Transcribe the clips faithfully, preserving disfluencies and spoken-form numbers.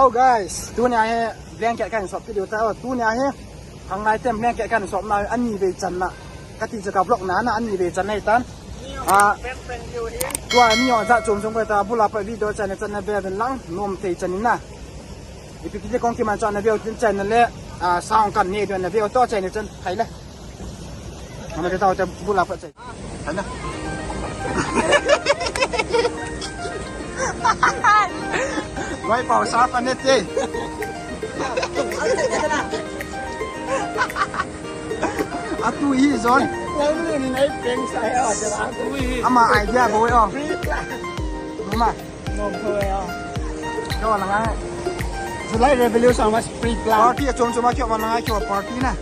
Hello guys, tunia hi blanket kahin sop kit diu tai. Tunia hi khanglai ten blanket kahin sopna, ani vei channa. Kati chu ka vlog na na ani vei channa hitan. Ah, tua ni o ja chom chom ko ta bula pa video channel channa ve ven lang nom thei chan na. Ipi kiti kong kiman chana veu tin channel le, ah, sound kan ne diu na veu to channel chan thai le. Ama te tau te bula pa chai. Hai na. Vai pau sa pa ne te. Atu hi zon. Ama idea bo o. Ama. Nom thoi a. Kyo na ngai. July Revolution was pre-planned. Party a chom chom a kyo na ngai kyo party na.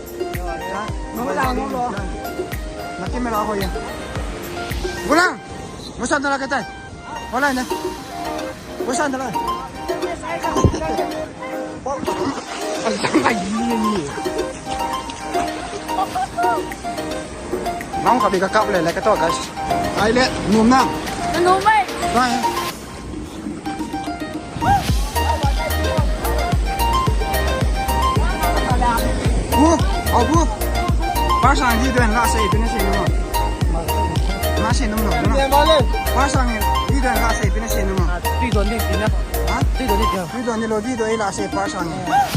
Nom la nom lo. Na camera ho ya. Gulang. Musan dala katai. Hola na. Musan dala. Ang tangay ni ni. Nang kabi ka kap le le ka to guys. Ai le nom na. Nom mai. Bye. Bu, oh bu. Pasang di duen la sei pina sei no. Na sei no no. Pasang di duen la sei pina sei no. Ti don di pina. Ha? Ti don di pina. Ti don di lo di do ila sei pasang.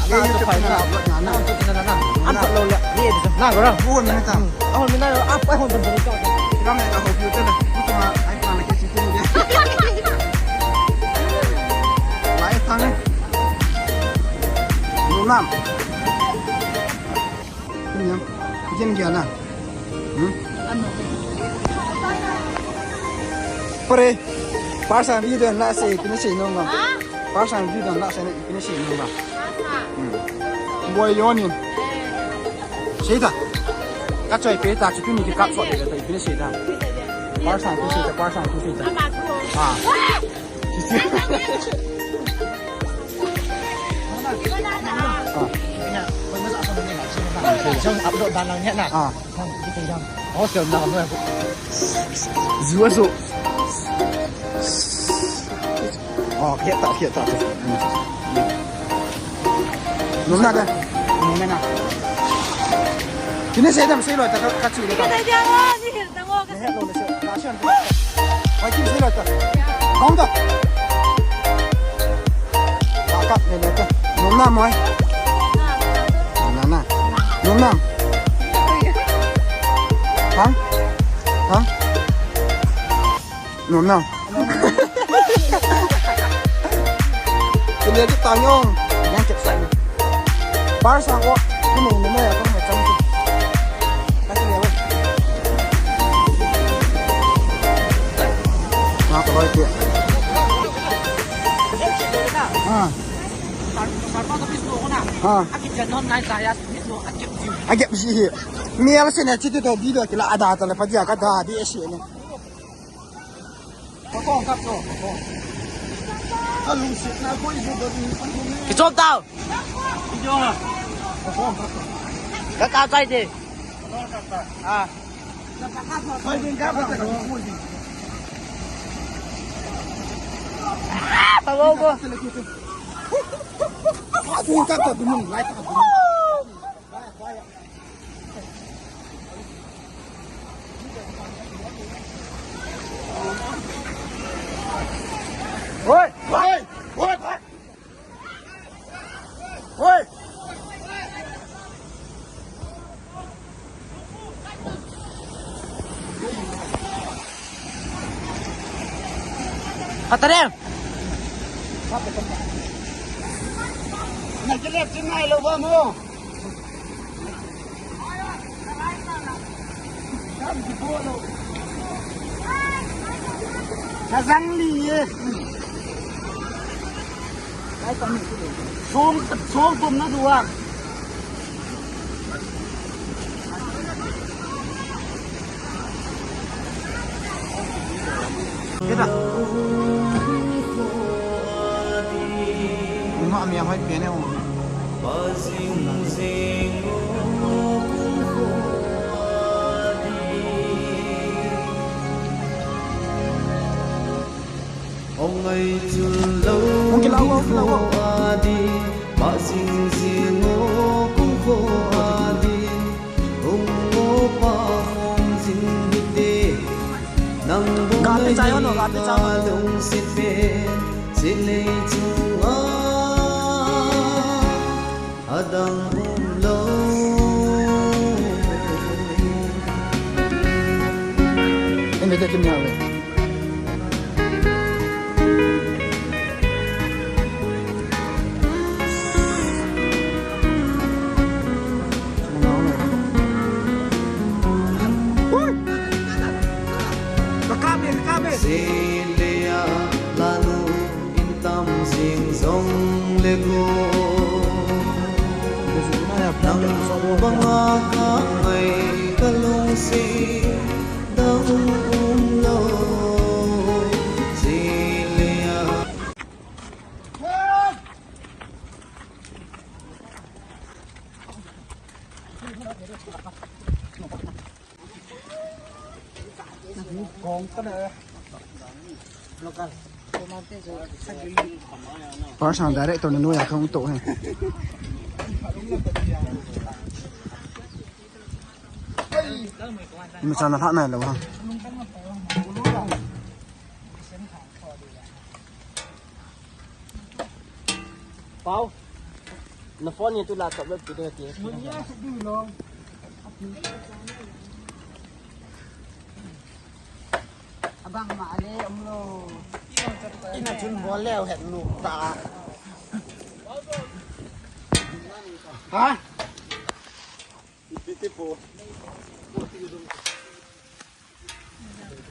Ye YouTube channel upload na na. Upload lo le. Ye na gora. Bu ni ta. Ahon mina yo, ap, ahon ban ban. Ram ne ka hope you tell. Kutu ma ai pa na ke si tin de. Lai thang. Nom nam. Kin ya na. Hmm? Pare. Pasang video la sei, pina sei nom nam. Pasang video la sei, pina sei nom nam. Hmm. Boy yo ni. Sei ta. Ka choi pe ta chu ni ki kap so de ta pina sei ta. Pasang tu sei ta, pasang tu sei ta. Ah. Ah. Jong upload dan lang ni na. Ah. Hostel na mo. Zu a zu. Oh, kiat ta, kiat ta. Nom na da. Nom na. Kini sei dam sei lo ta ka chu le ta. Ka dai dia ni hil ta mo ka. He lo le se. Ka sian. Ai kin sei lo ta. Kong ta. Ka ka le le ta. Nom na mo ai. Na na. Nom na. Hang? Hang? Nom na. Kini di tanyong. Yang cek sai. Par sang ko. Kini ni mo ya ko mo chang tu. Kasi ni mo. Na ko loi ti. Ha. Ha. Agep ji. Mi ala sene chiti to video kila ada ta le pa dia ka da di esi ne. Kichom tau. Ka ka chai de. Ah. Ah, pa go go. Oi! Oi! Oi! Oi! Patareng! Nagkilap si Milo ba mo? Kazang li ye. Song, song tum na duwa. Kita. Uma mi ahoi pian e o. Hong kilau, hong kilau. Sing sing o kung ko adi, kung ko pa kung sing hite, nang bong Gati chai ho no, gati chai ho. Lung sipe, silei chunga, adang umlo. Ende te kim ya le. Seilea lanu intam sing zong le go. Nang banga ka ngai ka lungsi dang umlo. Seilea. Par sang direct to na nuya kong to he. Ima sana thak na lo ha. Pau, na phone ni tu laptop lo tu de ti. Abang ma le umlo. Ina chun bol leo het nu ta. Ha?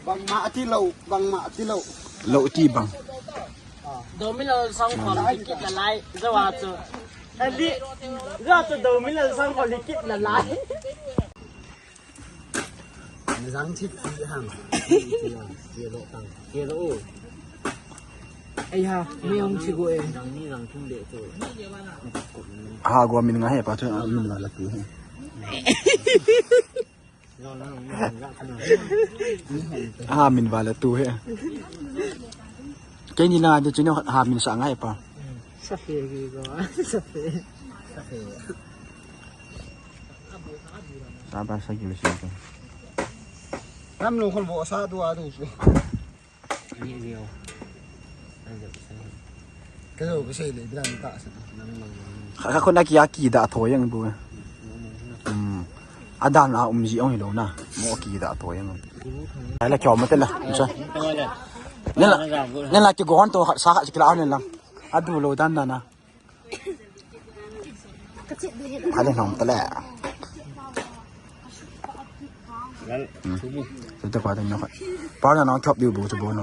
Bangma ati lo, bangma ati lo. Lo ti bang. Domino sang khol likit la lai, zawa chu. Ali, zawa chu domino sang khol likit la lai. Zang thit ti hang. Ti lo tang. Ti lo. Ei ha, mi ong chi go e. Zang ni zang thum de chu. Ha go min nga he pa chu min nga la tu he. Ha min vala tu he. Keini la de chino ha min sa ngai pa. Safe gi go. Safe. Safe. Sa ba sa gi si ko. Ram lo khol bo sa tu a tu su. Ani ni o. Ka jo ka sei le, bilang ta sa. Kha, kha khun a ki a ki da tho yang bu. Hmm. A dan a um ji ong hi lo na. Mo ki da tho yang. Ai la kyo ma te la. Cha. Ne la, ne la ki gon to kha, sa kha ki la ne la. A du lo dan na na. Kha le nong ta le. Gal, hmm. Tumu. Tuta pa ta nong. Pa na nong chop diu bu chu bu no.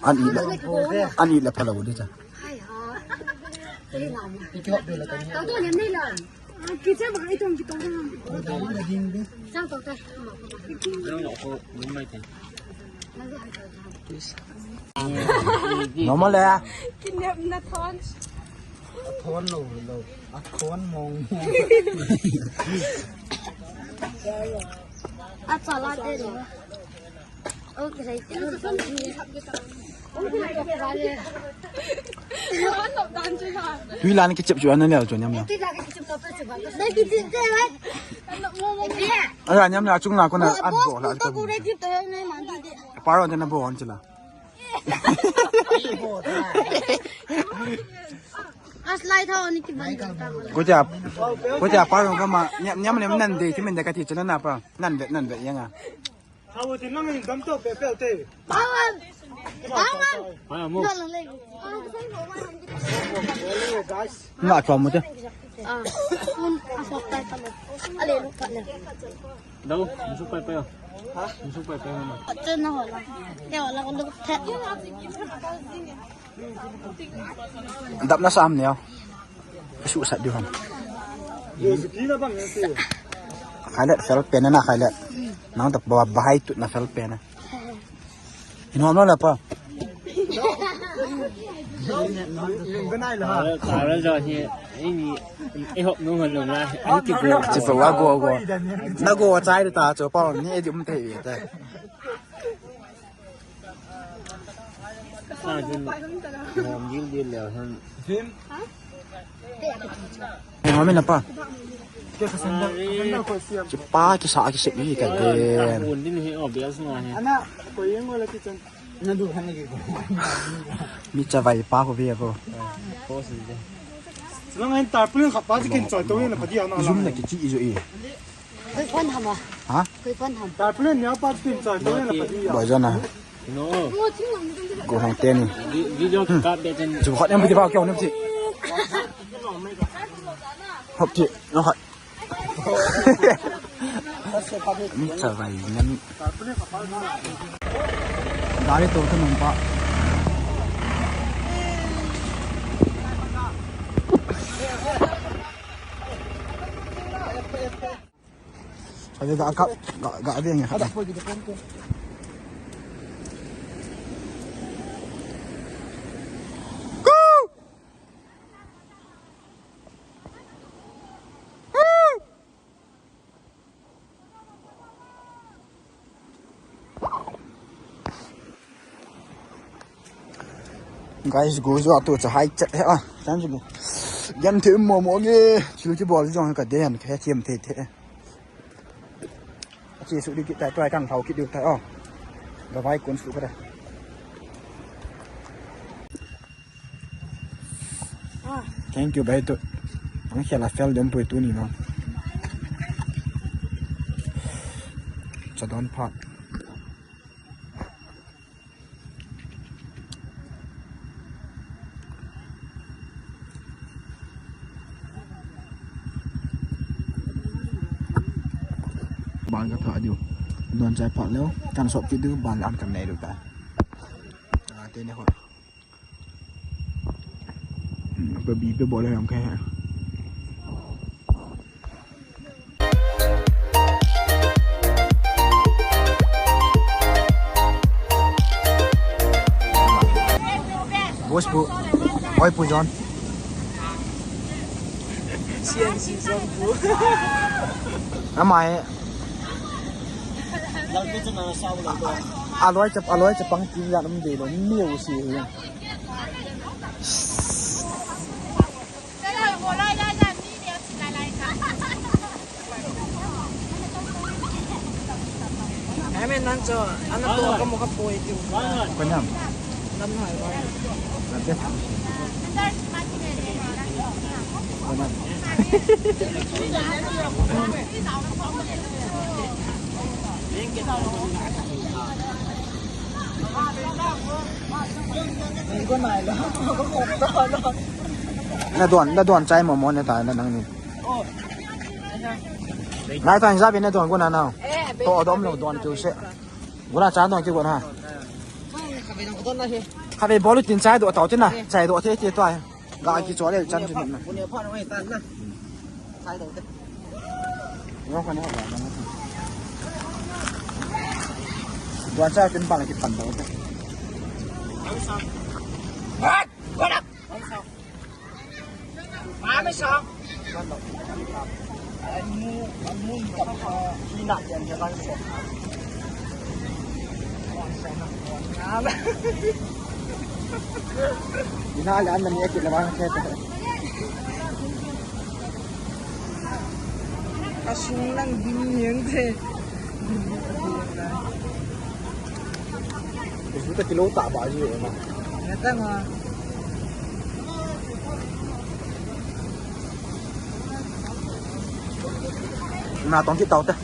An i le. An i le pa lo de cha. Normal le. Kidnap na thon. A thon lo lo. A thon mong mong. A chala de lo. Tui lan ki chep chu an ne chu nyam na. Ara nyam na chung na ko na an bo la ko. Paro de na bo an chila. Aslai tho ni ki ban. Ko ja, ko ja paro ka ma nyam nyam nem nan de ki men de ka ti chila na pa. Nan de nan de yang a. Hawo ti nang in dam to pe pe te. Pawan. Pawan. Pawan mo. Nang le. Hello guys. Nga chom mo te. Ah. Un asok tai palo. Ale lu palo. Dau, musu pai pai. Ha? Musu pai pai mo. Chen na hola. Te hola ko lu the. Dap na sam neo. Su sat diu ham. Khailet fel pen na khailet. Nang ta ba bahai tu na fel pen na. Hin hom lo la pa. Ara, ara jo hi. Ei ni. Ei hop nu hon lo la. Ai ki go. Chi pa wa go go. Na go chai ta cho pa ni ei di um te ta. Sa jin. Hom dil dil le han. Jin. Hey, mami na pa. Kipa kisa kisa hi ka den. Mi chavai pa ko ve ko. Zoom na kichi ijo i. Koi phone ham a? Ha? Koi phone ham? Boy jana. Go hong teni. Video kap de chen. Chu khot em piti ba kyo ne piti. Hop ti. No hot. Mi chavai ngan. Gari to ta nang pa. Ada ga kap, ga, ga ada yang ada. Guys, go jo atu cha hai chat he a. Chan ju. Yan the mo mo ge. Chu ti bol jong ka de han khe thiam the the. Chi su di ki tai tai kan thau ki di tai o. Ga vai kun su ka da. Thank you, bai tu. Ang khela fel dem pui tu ni no. Cha don phat. Ban ka tha diu. Don chai phat leo. Kan sop ki diu ban an kan nei diu ta. Ah, te ne ho. Pe bi pe bol le ham khe. Boss pu, oi pu John. C N C John pu. Amai. Aloi chap, aloi chapang ti yan um de lo, mi u si hi. Amen, nan cho, ano to, kamu ka poi tiu. Kanyam. Nam hai wa. Ate. Kanyam. Na don, na don chai mo mo ne ta na nang ni. Nai ta hin sa bin na don ko na na. To dom lo don kiu se. Ko na cha don kiu ko na. Kave bolu tin chai do tau tin na. Chai do the the to ai. Ga ki cho le chan chu na. Yo ka ne ho ba na. Dua cha tin ba la ki pan do te. Ina le an na ni akit le ba khe ta. Kasung lang din yang te. Isu ta kilo ta ba ji ma. Ya ta ma. Na tong ki tau ta.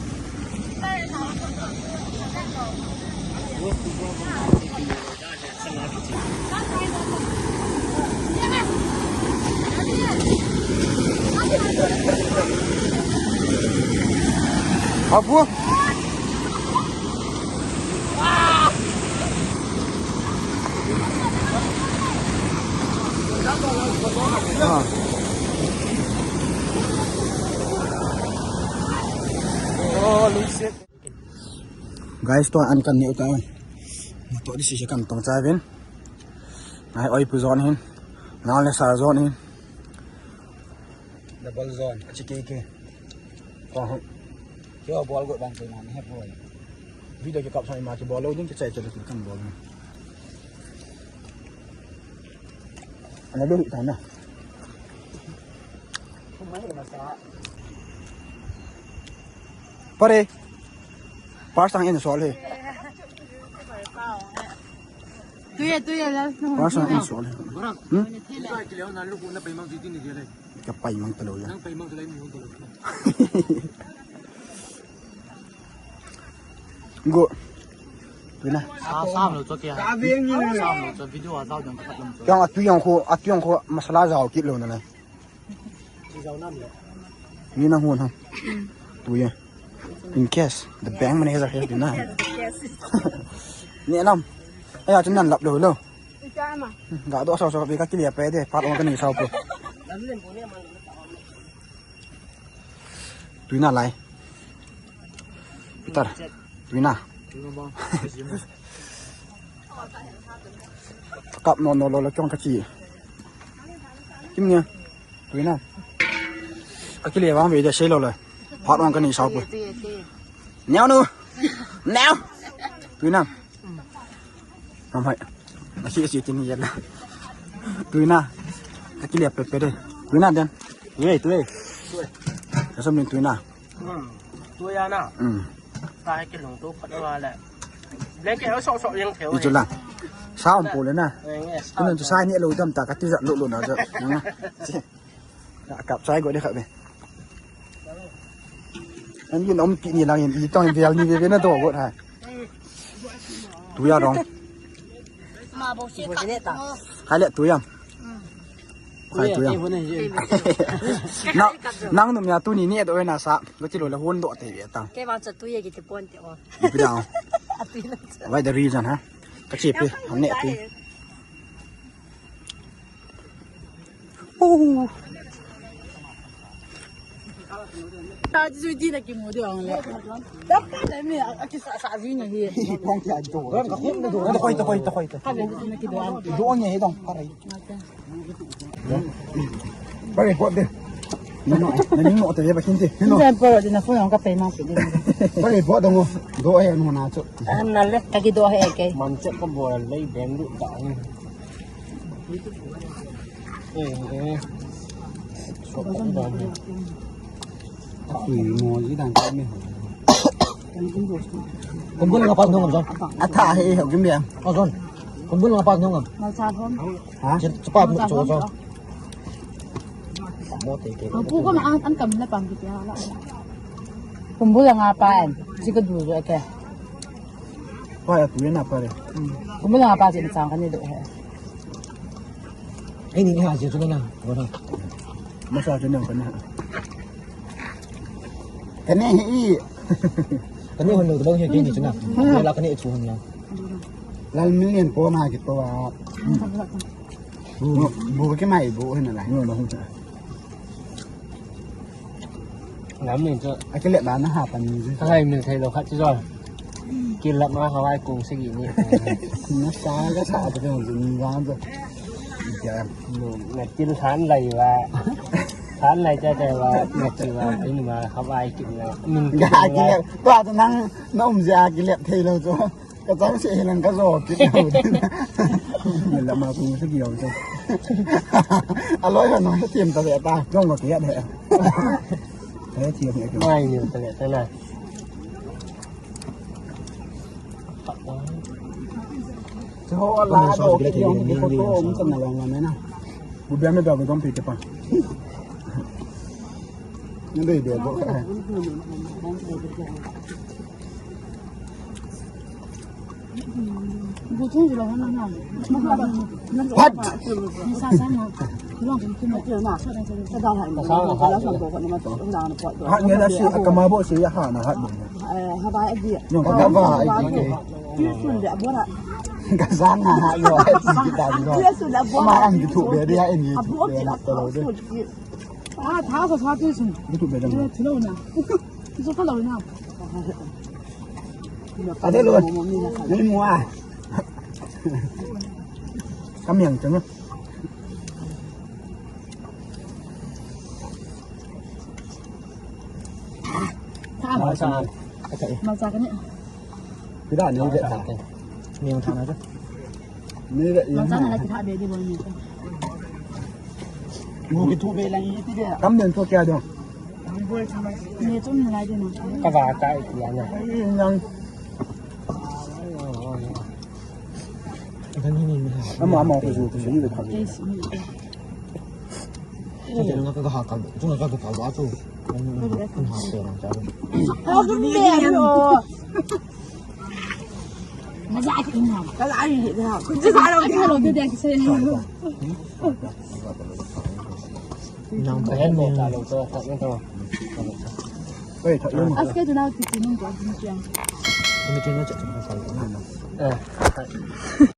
Apu. Ah. Oh, lungset. Guys, to an kan neu ta. To di si kan tong cha vin. Ai, oi pu zon hin. Nal le sa zon hin. Double zon. Achi ke ke. Ko ho. Ke bol go bang ko na he bol. Video ke kap sa ma ke bol lo din ke chai chai kan bol. Ana do ta na. Pare. Pars tang in sol he. Tuya, tuya, last na. Pars tang in sol he. Hmm? Ka pai mang talo ya. Go. Tuina. Sa, sa lo cho kya. Sa lo cho video a jao jong ka khat lam cho. Yang atu yang ko, atu yang ko masala jao kit lo na na. Ni na hon ha. Tuya. In case the bank manager has denied. Ni lam. Aya chun nan lap lo lo. Ga do sa sa ka kile pe de. Phat ong ka ni sao po. Tuina lai. Peter. Tuina. Kap no no lo lo chong ka chi. Kim nia. Tuina. Ka kile vang ve de sei lo le. Phat ong ka ni sao po. Neo nu. Neo. Tuina. Am hai. Asi asi tin yela. Tuina. Ka kile pe pe de. Tuina den. Tuye, tuye. Ka som ni tuina. Hmm. Tuya na. Hmm. Sai ke long to phat wa le. Blanket ho sok sok yang theo. Itu la. Sa om po le na. Yes. Tunan tu sai ni lo dam ta ka ti ja lo lo na ja. Nang. Kap sai go de kap be. An yin om ki ni lang yin i tong vel ni ve ve na do go ha. Tuya rong. Ma bo se ka. Khai le tuya. Khai tuya. Na, nang num ya tu ni ni do na sa. Lo ti lo le hon do te ve ta. Ke ba cha tuya ki te pon te o. Pi da. Why the reason ha? Ka che pe. An ne pe. Ta ju di na ki mo de ong le. Da pa le mi a ki sa sa ji ni hi. Kong kya do. Kong kong do. Koi to koi to koi to. Ka le na ki do an. Do ni hi dong. Pare. Pare po de. Ni no, ni no te ba kin de. Ni no. Ni po de na fo ka pe ma ki de. Pare po dong. Do he no na chu. An na le ka ki do he ke. Man che ko bo le ben du da. Kumbul nga pas nungam, John. Atha he, he, gim dia. Oh, John. Kumbul nga pas nungam. Malsa phom. Ha? Chapa mo cho cho. Mo te ke. Pu ko ma an an kam na pam ki ya la. Kumbul nga pa en. Si ka du jo ke. Pa ya tu na pa re. Kumbul nga pa si na chang ka ni do he. Ei, ni ha ji chu na. Wa na. Masa chu na ka na. Ka ne hi. Ka ne hon lo dong hi ke ni chu na. Ye la ka ne chu hon na. Lal million ko na ki to a. Bu, bu ki mai bu hin la. Ngam ni chu. A kile ba na ha pan ni. Ka hai min thei lo khat chu jo. Kil la ma ha wai kung sigi ni. Na sa ka sa ta ni ga. Kya? Na kil than lai wa. Than lai cha cha wa. Na kil wa. Ni ma ha wai kil na. Min kil. Ga kile. Ba ta nang na um ja kile thei lo chu. Ka chang se hilang ka jo kit lou. Ni la ma kung se kio jo. A loi ha no se tiam ta le ta. Jong ko kit de. He tiam he. Mai ni ta le ta na. Se ho la do ki yong ki photo um sa na long la me na. Bu bia me da ko dom pe ke pa. Ni de de ko. Hat! Hat nge da si, a kama bo si, a ha na hat bo. Yong ka ba, ai ki ke. Ka sa na ha yo, ai ki ta yo. Ma ang ki thu be dia, en ki thu be na to lo de. A, tha sa sa tu sun. Ki thu be da. Thu lo na. Thu ka lo na. A de lo. Ni mo a. Ka miang chang. Tha. Ma sa. Ka sa. Ma sa ka ni. Ki da ni de ta. Miang tha na. Ni de. Ma sa na la ki tha be di bo ni. Kam den to kya dong. Ni tum ni lai ding na. Ka va kai kya na. Nang. Ama, ama ko ju ko ju ni ka. Yes. Ka ha ka, tu ka ka ka ba tu. Ka ha ka. Ka la ai ni ha. Ka la ai ni ha. Ka la ai ni ha. Nang ka hen mo ta lo to, ta lo to. Oi, ta lo. Aske tu na ti ti nung ko ni kya. Ni ti na cha cha ka. Eh.